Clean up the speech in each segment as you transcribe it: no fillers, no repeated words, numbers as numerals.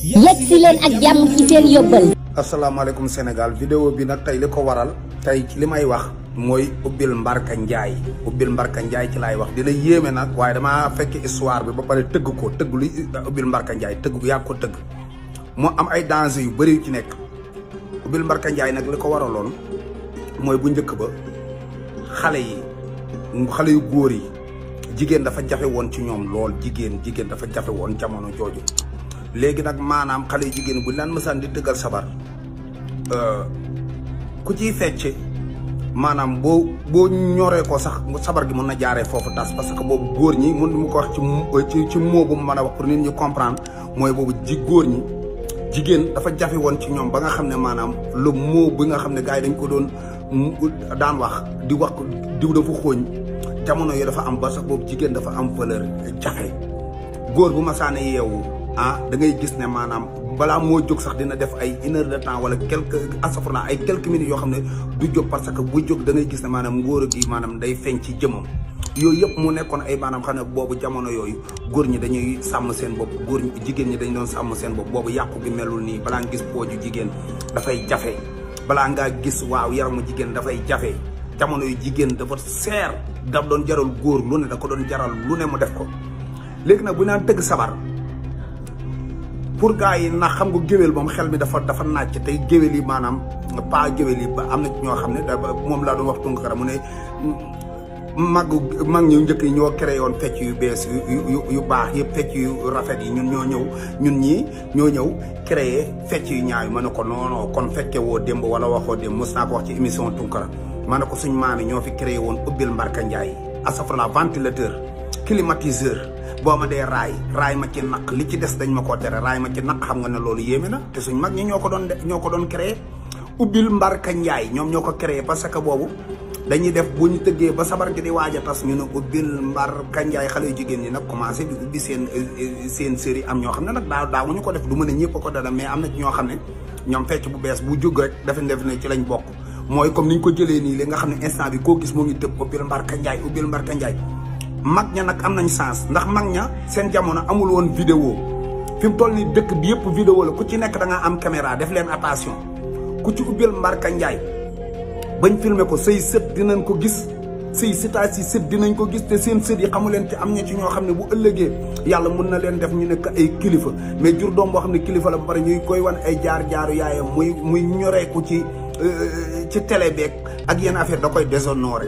yegg si leen ak jàmm ci seen yóbbal. asalaamaaleykum Sénégal vidéo bi nag tey li ko waral tey li may wax mooy ubbil Mbarka Ndiaye ubbil Mbarka Ndiaye ci laay wax dina yéeme nag waaye damaa fekk histoire bi ba pare tëgg ko tëgg lu ubbil Mbarka Ndiaye tëgg yaa ko tëgg moo am ay danger yu bëri yu ci nekk ubbil Mbarka Ndiaye nag li ko waraloon mooy bu njëkk ba xale yu góor yi jigéen dafa jafe woon ci ñoom lool jigéen dafa jafe woon jamono jooju léegi nag maanaam xale yu jigéen bu laan mësaan di tëggal sabar ku ciy fecc maanaam boo ñoree ko sax sabar gi mën na jaaree foofu tas parce que boobu góor ñi mën mu ko wax ci moo bu mu mën a wax pour nit ñi comprendre mooy boobu góor ñi jigéen dafa jafe woon ci ñoom ba nga xam ne maanaam le mot bi nga xam ne gars yi dañ ko doon daan wax di wax diw dafa xooñ jamono yi dafa am ba sax boobu jigéen dafa am valeur jafe góor bu ma saane yeewu da ngay gis ne maanaam balaa moo jóg sax dina def ay 1 heure de temps wala quelques minutes yoo xam ne du jóg parce que bu jóg da ngay gis ne maanaam ngóor gi maanaam day feeñ ci jëmam yooyu yëpp mu nekkoon ay maanaam xam ne boobu jamono yooyu góor ñi dañuy sàmm seen bopp jigéen ñi dañ doon sàmm seen bopp boobu yàqu gi melul nii balaa nga gis pooju jigéen dafay jafe balaa ngaa gis yaramu jigéen dafay jafe jamono yu jigéen dafa seer daf doon jaral góor lu ne da ko doon jaral lu ne mu def ko léegi nag bu naan tëgg sabar pour gars yi ndax xam nga géwél moom xel mi dafa naaj tey géwél yi maanaam pas géwél yi ba am na ñoo xam ne moom laa doon wax Tunkara mu ne mag ñu njëkk yi ñoo créé woon fecc yu bees yu baax yëpp fecc yu rafet yi ñun ñoo ñëw créé fecc yu ñaaw ma ne ko non kon fekke woo démb wala waxoo démb mos naa ko wax ci émission Tunkara ma ne ko suñ maam yi ñoo fi créé woon ubbil Mbarka Ndiaye asafrala ventilateur climatiseur boo ma dee raay ma ci naq li ci des dañ ma koo tere raay ma ci naq xam nga ne loolu yéeme na te suñ mag ñi ñoo ko doon créé ubbil Mbarka Ndiaye ñoom ñoo ko créé parce que boobu dañuy def bu ñu tëggee ba sabar gi di waaj a tas ñu ne ubbil Mbarka Ndiaye xale yu jigéen ñi nag commencé di ubbi seen série am ñoo xam ne nag daawuñu ko def du mën a ñëpp ko dara mais am na ci ñoo xam ne ñoom fecc bu bees bu jóg rek def ne ci lañ bokk mooy comme niñ ko jëlee nii li nga xam ne instant bi koo gis moo ngi tëb ubbil Mbarka Ndiaye ubbil Mbarka Ndiaye mag ña nag am nañ chance ndax mag ña seen jamono amul woon vidéo fi mu toll nii dëkk bi yëpp vidéo la ku ci nekk da nga am caméra def leen attention ku ci ubbil Mbarka Ndiaye bañ filmé ko say sët dinañ ko gis say sëtaat si sët dinañ ko gis te seen sët yi xamu leen ci am ña ci ñoo xam ne bu ëllëgee yàlla mun na leen def ñu nekk ay kilifa mais jur doom boo xam ne kilifa la ba pare ñuy koy wan ay jaaru yaayam muy ñoreeku ci télé beeg ak yenn affaire da koy déshonoré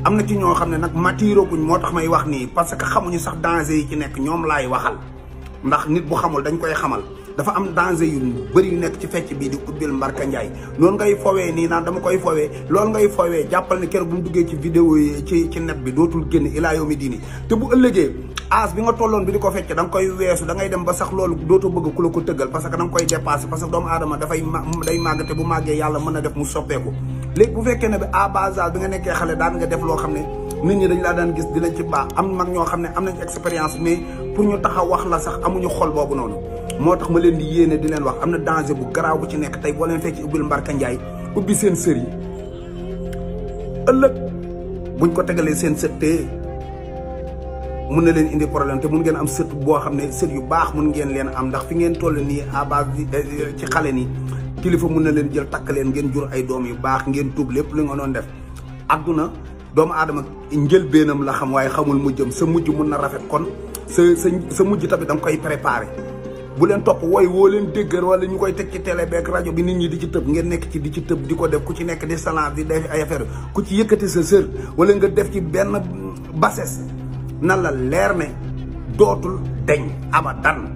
am na ci ñoo xam ne nag matiré guñ moo tax may wax nii parce que xamuñu sax danger yi ci nekk ñoom laay waxal ndax nit bu xamul dañ koy xamal dafa am danger yu bëri yu nekk ci fecc bii di ubbil Mbarka Ndiaye noonu ngay fowee nii naan dama koy fowee loolu ngay fowee jàppal ne keroog bu mu duggee ci vidéo yi ci net bi dootul génn ilaa yow mi diini te bu ëllëgee âge bi nga tolloon bi di ko fecc da nga koy weesu da ngay dem ba sax loolu dootoo bëgg ku la ko tëggal parce que da nga koy dépassé parce que doomu aadama day màgg te bu màggee yàlla mën na def mu soppeeku léegi bu fekkee ne bi à bas âge bi nga nekkee xale daan nga def loo xam ne nit ñi dañ laa daan gis dinañ ci baax am mag ñoo xam ne am nañ expérience mais pour ñu taxaw wax la sax amuñu xol boobu noonu moo tax ma leen di yéene di leen wax am na danger bu garaaw bu ci nekk tey boo leen fekk ci ubbil Mbarka Ndiaye ubbi seen sër yi ëllëg buñ ko tegalee seen sët te mun na leen indi problème te mun ngeen am sët boo xam ne sët yu baax mun ngeen leen am ndax fi ngeen toll nii à base ci xale nii kilifa mun na leen jël takk leen ngeen jur ay doom yu baax ngeen tuub lépp li nga doon def adduna doomu aadama njëlbeenam la xam waaye xamul mujjam sa mujj mun na rafet kon sa mujj tamit da nga koy préparé bu leen topp wooy woo leen déggar wala ñu koy teg ci télé beeg rajo bi nit ñi di ci tëb ngeen nekk ci di ci tëb di ko def ku ci nekk di salaan di def ay affaire ku ci yëkkati sa sër wala nga def ci benn bases na la leer ne dootul deñ abadan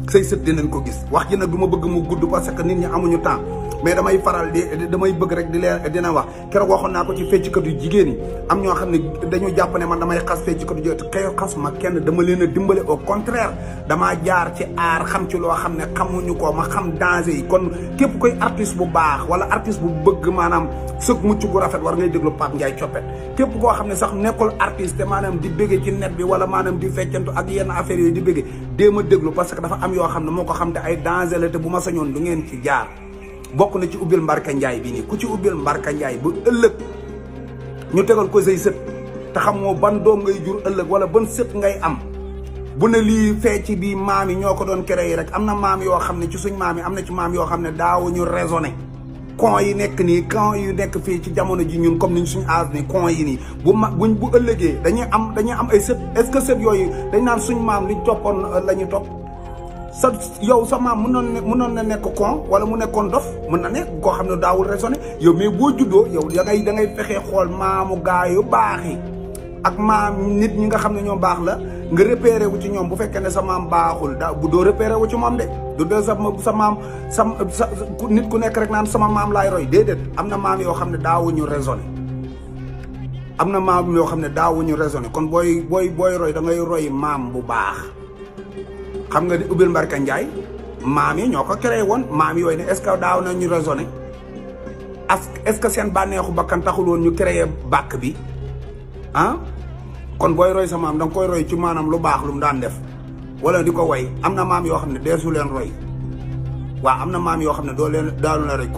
say sët dinañ ko gis wax ji nag du ma bëgg mu gudd parce que nit ñi amuñu temps mais damay bëgg rek dina wax keroog waxoon naa ko ci fecckat yu jigéen yi am ñoo xam ne dañu jàpp ne man damay xas fecckat yu jigéen kay xas ma kenn dama leen a dimbale au contraire damaa jaar ci aar xam ci loo xam ne xamuñu ko ma xam danger yi kon képp koy artiste bu baax wala artiste bu bëgg maanaam sëg mucc gu rafet war ngay déglu Pape Ndiaye Coppet képp koo xam ne sax nekkul artiste te maanaam di bëgge ci net bi wala maanaam di feccantu ak yenn affaires yooyu di bëgge déem a déglu parce que dafa am yoo xam ne moo ko xam te ay danger la te bu ma sañoon du ngeen ci jaar bokk na ci ubbil Mbarka Ndiaye bi nii ku ci ubbil Mbarka Ndiaye bu ëllëg ñu tegal ko say sët te xam moo ban doom ngay jur ëllëg wala ban sët ngay am bu ne lii fecc bi maam yi ñoo ko doon créé rek am na maam yoo xam ne ci suñ maam yi am na ci maam yoo xam ne daawuñu raisonné con yi nekk nii con yu nekk fii ci jamono ji ñun comme niñ suñu âge ni con yi nii bu ëllëgee dañuy am ay sët est-ce que sët yooyu dañ naan suñ maam liñ toppoon la ñu topp yow sa maam mënoon na nekk con wala mu nekkoon dof mën na nekk koo xam ne daawul raisonné yow mais boo juddoo yow da ngay fexee xool maamu gaa yu baax yi ak maam nit ñi nga xam ne ñoom baax la nga repéré wu ci ñoom bu fekkee ne sa maam baaxul bu doo repéré wu ci moom de du dee sa maam nit ku nekk rek naan sama maam laay roy déedéet am na maam yoo xam ne daawuñu raisonné am na maam yoo xam ne daawuñu raisonné kon booy roy da ngay roy maam bu baax xam nga di ubbil Mbarka Ndiaye maam yi ñoo ko créé woon maam yooyu ne est-ce que daaw nañu raisonné est-ce que seen bànneexu bakkan taxul woon ñu créé bàkk bi ah kon booy roy sa maam da nga koy roy ci maanaam lu baax lu mu daan def wala di ko way am na maam yoo xam ne deesu leen roy waaw am na maam yoo xam ne daanu la roy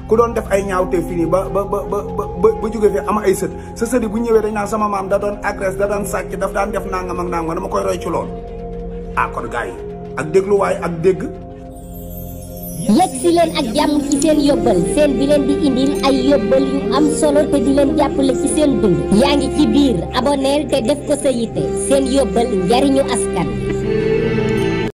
ku doon def ay ñaawte fii nii ba jóge fi am ay sët sa sët yi bu ñëwee dañ naan sama maam da doon agresse da doon sàcc daf daan def nangam ak nangam dama koy roy ci loolu ah kon gars yi ak dégluwaay ak dégg. yegg si leen ak jàmm ci seen yóbbal seen bi leen di indil ay yóbbal yu am solo te di leen jàppale ci seen dund yaa ngi ci biir aboneel te def ko sa yitte seen yóbbal njariñu askan